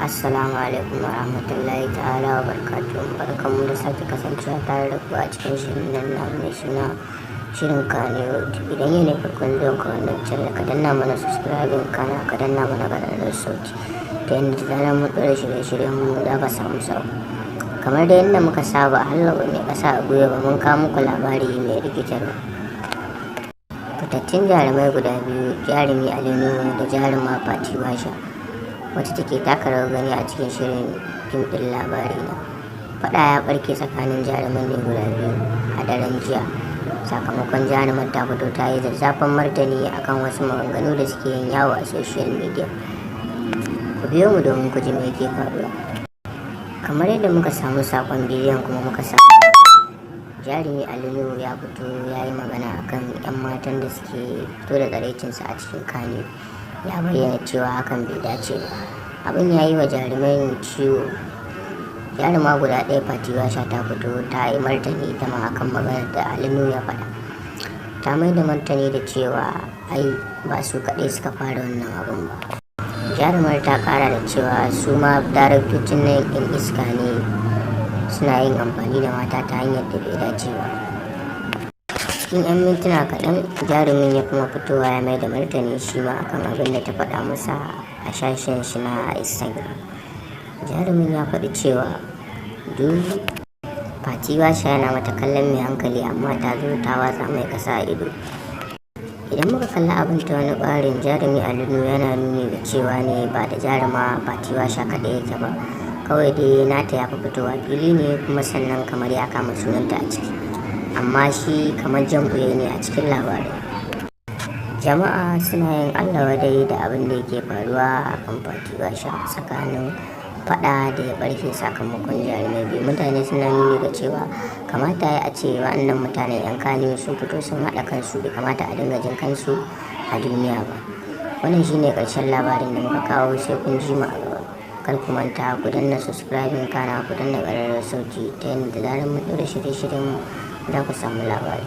Assalamu alaikum wa rahmatullahi ta'ala wa barakatuhu. Barkanmu da sake kasancewa tare da ku a cikin shirin nan na mai suna Shirin Kannywood. Idan yau ne farkon zuwan ka wannan channel, ka danna mana subscribing, kana ka danna mana ƙararrawar sauti, ta yadda da zarar mun ɗora shirye-shiryen mu za ka samu sako. Kamar da yadda muka saba, har ba mai ƙasa a gwiwa ba, mun kawo muku labari mai rikitarwa. Fitattun jarumai guda biyu, jarumi Ali Nuhu da jaruma Fati Basha, wacce take taka rawar gani a cikin shirin fim ɗin Labari Na. Faɗa ya ɓarke tsakanin jaruman ne guda biyu a daren jiya, sakamakon jarumar ta fito ta yi zazzafan martani akan wasu maganganu da suke yin yawo a social media. Ku biyo mu domin ku ji me yake faruwa. Kamar yadda muka samu sakon bidiyon kuma muka samu, jarumi Ali Nuhu ya fito ya yi magana akan 'yan matan da suke fito da tsiraicinsu a cikin Kannywood. Ya bayyana cewa hakan bai dace ba. Abin ya yi wa jarumai ciwo. Jaruma guda ɗaya, Fati Basha, ta fito ta yi martani ita ma akan maganar da Ali Nuhu ya faɗa. Ta mai da martani da cewa ai ba su kaɗai suka fara wannan abun ba. Jarumar ta ƙara da cewa su ma daraktocin nan 'yan iska ne, suna yin amfani da mata ta hanyar da bai dace ba. Cikin 'yan mintuna kaɗan, jarumin ya kuma fitowa ya mai da martani shi ma akan abin da ta faɗa masa a sashen shi na Instagram. Jarumin ya faɗi cewa duk Fati Basha yana mata kallon mai hankali, amma ta zo ta watsa mai ƙasa a ido. Idan muka kalli abin ta wani ɓarin, jarumi Ali Nuhu yana nuni da cewa ne ba da jaruma Fati Basha kaɗai yake ba, kawai dai nata ya fi fitowa fili ne, kuma sannan kamar ya kama sunanta a ciki, amma shi kamar jan ne a cikin labarai. Jama'a suna yin Allah wadai da abin da yake faruwa a kan Fati Basha tsakanin faɗa da ya ɓarke sakamakon jarumai biyu. Mutane suna nuni da cewa kamata ya a ce wa'annan mutanen 'yan Kannywood sun fito sun haɗa kansu, bai kamata a dinga jin kansu a duniya ba. Wannan shine ƙarshen labarin da muka kawo, sai kun ji mu a gaba. Kar ku manta ku danna subscribing, kana ku danna ƙararrawar sauti, ta yadda da zarar mun ɗora shirye-shiryen mu za ku samu labari.